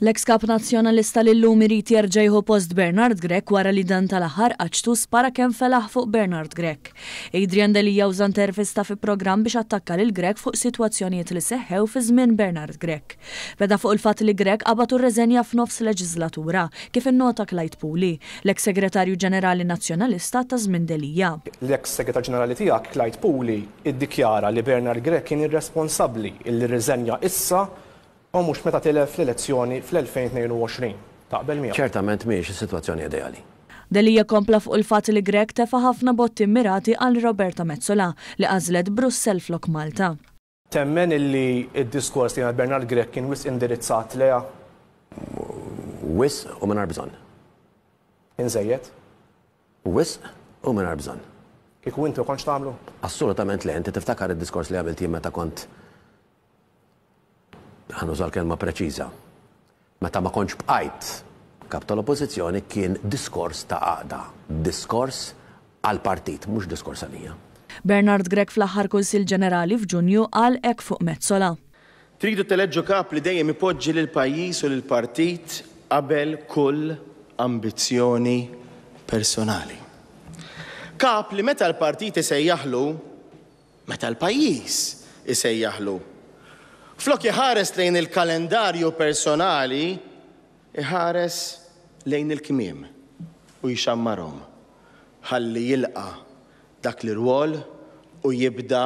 L-eks Kap Nazzjonalista li llum irid jerġa' jieħu post Bernard Grech wara li dan tal-aħħar qaċċtu spara kemm felaħ fuq Bernard Grech. Adrian Delia uża intervista fi programm biex attakka lil Grech fuq sitwazzjonijiet li seħħew fi żmien Bernard Grech. Beda fuq il-fatt li Grech qabad u rreżenja f'nofs leġiżlatura, kif innota Clyde Puli, l-eks Segretarju Ġenerali Nazzjonalista ta' żmien Delia. L-eks Segretarju Ġenerali tiegħek, Clyde Puli, iddikjara li Bernard Grech kien irresponsabbli illi rriżenja issa U mhux meta tilef l-elezzjoni fl-2022. Taqbel miegħu? Ċertament mhijiex is-sitwazzjoni ideali. Delia kompla fuq il-fatt li Grech tefa' ħafna botti mmirati għal Roberta Metsola li għażlet Brussell flok Malta. Temmen illi d-diskors li għamel Bernard Grech kien wisq indirizzat lejha? Wisq u mingħajr bżonn. Kien żejjed? Wisq u mingħajr bżonn. Kieku inti ma kontx tagħmlu? Assolutament le. Inti tiftakar id-diskors li għamilt jien meta kont ħa nuża l-kelma preċiża, meta ma kontx bqajt Kap tal-Oppożizzjoni kien diskors ta' għaqda, diskors għall-partit, mhux diskors għalija. Bernard Grech fl-aħħar Kunsill Ġenerali f'Ġunju qal hekk fuq Metsola. Tridu teleġġu Kap li dejjem ipoġġi lill-pajjiż u lill-partit qabel kull ambizzjoni personali. Kap li meta l-partit isejjaħlu, Meta l-pajjiż isejjaħlu, flok iħares lejn il-kalendarju personali, iħares lejn il-kmiem u jxammarhom ħalli jilqa' dak l-irwol u jibda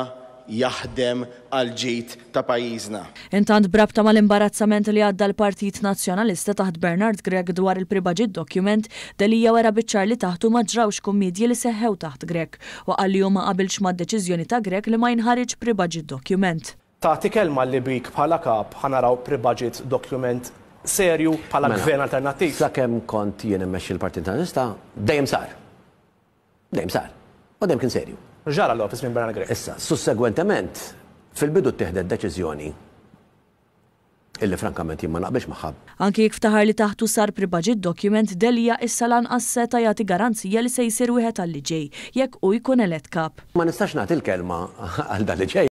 jaħdem għall-ġid ta' pajjiżna. Intant b'rabta mal-imbarazzament li għadda l-Partit Nazzjonalista taħt Bernard Grech dwar il-pre-budget document, Delia wera biċ-ċar li taħtu ma ġrawx kummiedji li seħħew taħt Grech. u qal li hu ma qabilx mad-deċiżjoni ta' Grech li ma jinħariġx pre-budget document. Tagħti kelma li bik bħala Kap ħa naraw pre-budget document serju bħala Mela, Gvern alternattiv? sakemm kont jien immexxi l-Partit Nazzjonalista, dejjem sar. Dejjem sar. U dejjem kien serju. X'ġara allura fi żmien Bernard Grech? Issa, sussegwentement, fil-bidu ttieħdet deċiżjoni illi frankament jien ma naqbilx magħha. Anki jekk ftaħar li taħtu sar pre-budget document, Delia issa lanqas seta' jagħti garanzija li se jsir wieħed għal li ġej, jekk hu jkun elett Kap. Ma nistax nagħti l-kelma għal dan li ġej.